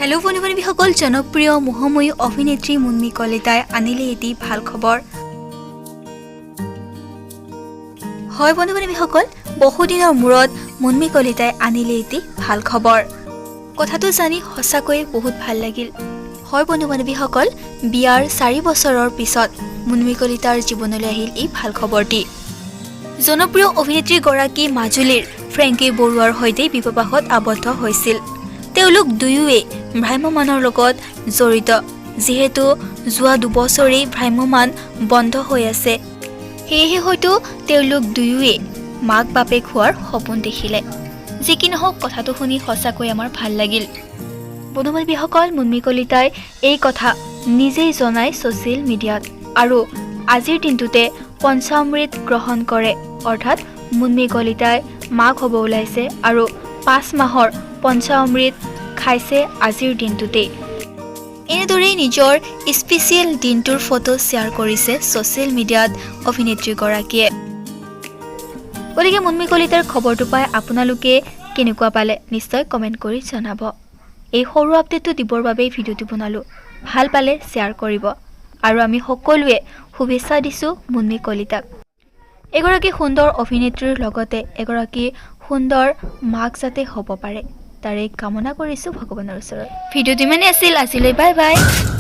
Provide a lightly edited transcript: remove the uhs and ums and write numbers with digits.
Hello' বন্ধু বান্ধৱীসকল, জনপ্ৰিয় মোহময়ী অভিনেত্ৰী মুন্মী কলিতাই আনিলে এটি ভাল খবৰ। হয় বন্ধু বান্ধৱীসকল, বহুদিনৰ মূৰত মুন্মী কলিতাই আনিলে এটি ভাল খবৰ। কথাটো জানি সঁচাকৈয়ে বহুত ভাল লাগিল। হয় বন্ধু বান্ধৱীসকল, বিয়াৰ 4 বছৰৰ পিছত মুন্মী কলিতাৰ জীৱনলৈ আহিল এই ভাল খবৰটি। জনপ্ৰিয় অভিনেত্ৰীগৰাকী মাজুলীৰ ফ্ৰেংকী বৰুৱাৰ সৈতে বিবাহপাশত আবদ্ধ হৈছিল। তেওঁলোক দুয়োৱে ভ্ৰাম্যমাণৰ লগত জড়িত। যিহেতু যোৱা 2 বছৰেই ভ্ৰাম্যমাণ বন্ধ হৈ আছে, সেয়েহে হয়তো তেওঁলোক দুয়োৱে মাক বাপেক হোৱাৰ সপোন দেখিলে। যি কি নহওক, কথাটো শুনি সঁচাকৈ আমাৰ ভাল লাগিল। বন্ধু বান্ধৱীসকল, মুন্মী কলিতাই এই কথা নিজেই জনাই ছ'চিয়েল মিডিয়াত আৰু আজিৰ দিনটোতে পঞ্চামৃত গ্ৰহণ কৰে। অৰ্থাৎ মুন্মী কলিতাই মাক হ'ব ওলাইছে আৰু 5 মাহৰ পঞ্চামৃত খাইছে আজিৰ দিনটোতেই। এনেদৰেই নিজৰ স্পেচিয়েল দিনটোৰ ফটো শ্বেয়াৰ কৰিছে ছ'চিয়েল মিডিয়াত অভিনেত্ৰীগৰাকীয়ে। গতিকে মুন্মী কলিতাৰ খবৰটো পাই আপোনালোকে কেনেকুৱা পালে, নিশ্চয় কমেণ্ট কৰি জনাব। এই সৰু আপডেটটো দিবৰ বাবেই ভিডিঅ'টো বনালোঁ। ভাল পালে শ্বেয়াৰ কৰিব আৰু আমি সকলোৱে শুভেচ্ছা দিছোঁ মুন্মী কলিতাক। এগৰাকী সুন্দৰ অভিনেত্ৰীৰ লগতে এগৰাকী সুন্দৰ মাক যাতে হ'ব পাৰে, তাৰে কামনা কৰিছোঁ ভগৱানৰ ওচৰত। ভিডিঅ'টো ইমানেই আছিল আজিলৈ। Bye bye.